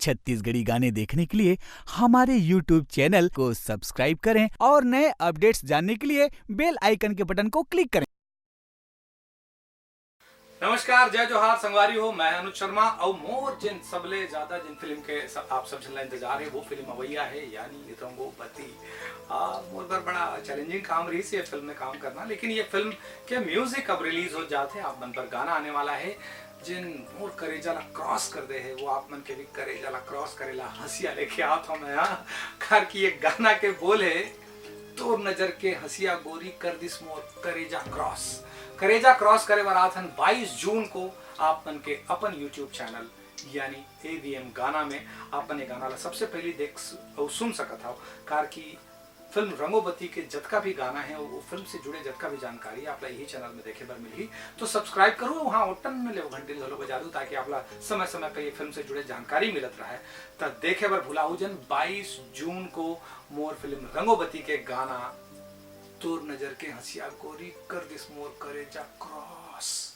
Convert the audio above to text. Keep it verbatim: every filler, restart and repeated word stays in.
छत्तीसगढ़ी गाने देखने के लिए हमारे YouTube चैनल को सब्सक्राइब करें और नए अपडेट्स जानने के लिए बेल आइकन के बटन को क्लिक करें। नमस्कार, जय जोहार संगवारी हो, मैं अनुज शर्मा। अउ मोर जिन सबले ज्यादा जिन फिल्म के स-, आप सब झन ला इंतजार हे, वो फिल्म अवैया हे, यानी रंगोबती। आ, मोर बर बड़ा चैलेंजिंग काम रहिस ये फिल्म में काम करना, लेकिन ये फिल्म के म्यूजिक अब रिलीज हो जात हे, आप मन पर गाना आने वाला हे, जिन मोर करेजा ला क्रॉस कर दे हे, वो आप मन के भी करेजा ला क्रॉस करे ला हंसिया लेके आत हूँ मैं, हाँ। कार की ये गाना के बोल हे, "तोर नजर के हंसिया गोरी कर दिस मोर करेजा क्रॉस।" करेजा क्रॉस करे बर आत हन बाईस जून को आप मन के अपन YouTube चैनल यानी एवीएम गाना में। आप मन ये गाना ला सबसे पहली देख स-, अउ सुन सकत हव, कार की फिल्म रंगोबती के जतका भी गाना हे, वो फिल्म से जुड़े जतका भी जानकारी आप ला यही चैनल में देखे बर मिलही। तो सब्सक्राइब करू, वहाँ ओटन ले वो घंटी घलो बजा दू, ताकि आप ला समय समय पे ये फिल्म से जुड़े जानकारी मिलत रहे। त देखे बर भुलाहू जन, बाईस जून को मोर फिल्म रंगोबती के गाना "तोर नजर के हंसिया गोरी कर दिस मोर करेजा क्रॉस।"